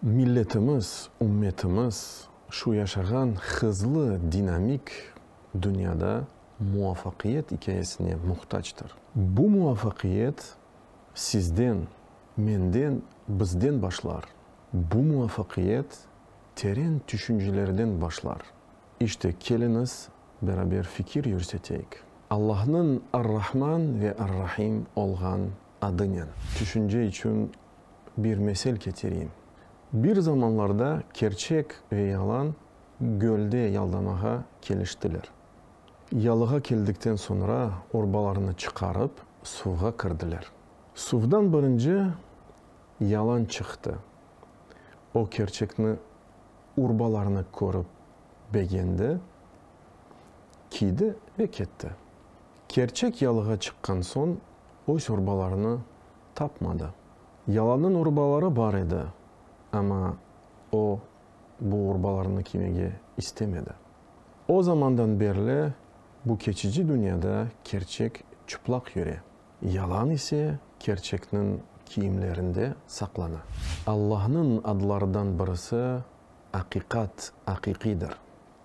Milletimiz, ümmetimiz şu yaşağan hızlı, dinamik dünyada muvafaqiyet ikâyesine muhtactır. Bu muvafaqiyet sizden, menden, bizden başlar. Bu muvafaqiyet teren tüşüncelerden başlar. İşte, keliñiz, beraber fikir yürseteyik. Allahnıñ Ar-Rahman ve Ar-Rahim olğan adınen. Tüşünce içün bir mesel ketireyim. Bir zamanlarda kerçek ve yalan gölde yaldamağa keliştiler. Yalığa keldikten soñra urbalarını çıqarıp, suvğa kirdiler. Suvdan birinci yalan çıqtı. O kerçekni urbalarını körip begendi, kiydi ve ketti. Kerçek yalığa çıqqan soñ öz urbalarını tapmadı. Yalannıñ urbaları bar edi, amma o bu urbalarnı kiymege istemedi. O zamandan berli bu keçici dünyada kerçek çıplaq yüre, yalan ise kerçekniñ kiyimlerinde saqlana. Allahnıñ adlarıdan birisi Aqiqat, Aqiqiydir.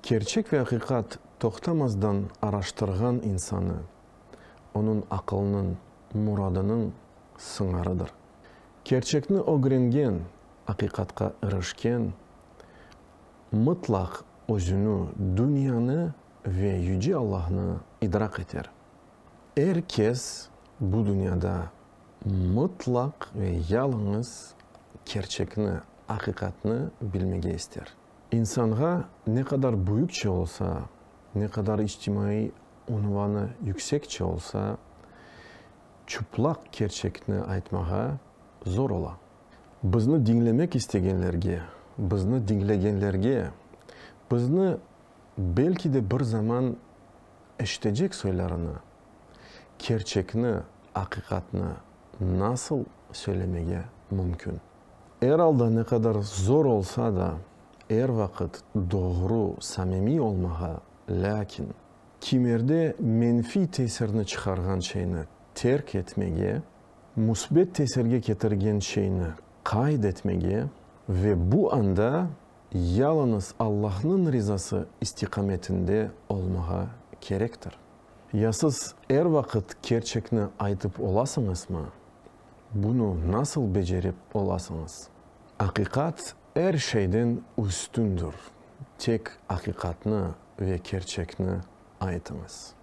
Kerçek ve aqiqat toqtamazdan araştırğan insanı, onıñ aqılınıñ, muradınıñ sıñırıdır. Kerçekni ögrengen, aqiqatqa irişken, mıtlaq özüni, dünyanı ve Yüce Allahnı idraq eter. Er kes bu dünyada mıtlaq ve yalıñız kerçekni, aqiqatnı bilmege ister. İnsanğa ne qadar büyükçe olsa, ne qadar içtimaiy unvanı yüksekçe olsa, çıplaq kerçekni aytmağa zor ola. Bizni diñlemek istegenlerge, bizni diñlegenlerge, bizni belki de bir zaman eşitecek soylarına kerçekni, aqiqatnı nasıl söylemege mümkün? Er alda ne qadar zor olsa da, er vaqıt doğru, samimiy olmağa, lâkin kimerde menfiy tesirni çıqarğan şeyni terk etmege, müsbet tesirge ketirgen şeyni qayd etmege ve bu anda yalıñız Allahnıñ rizası istiqametinde olmağa kerektir. Ya siz er vaqıt kerçekni aytıp olasıñızmı? Bunı nasıl becerip olasıñız? Aqiqat er şeyden üstündir. Tek aqiqatnı ve kerçekni aytıñız.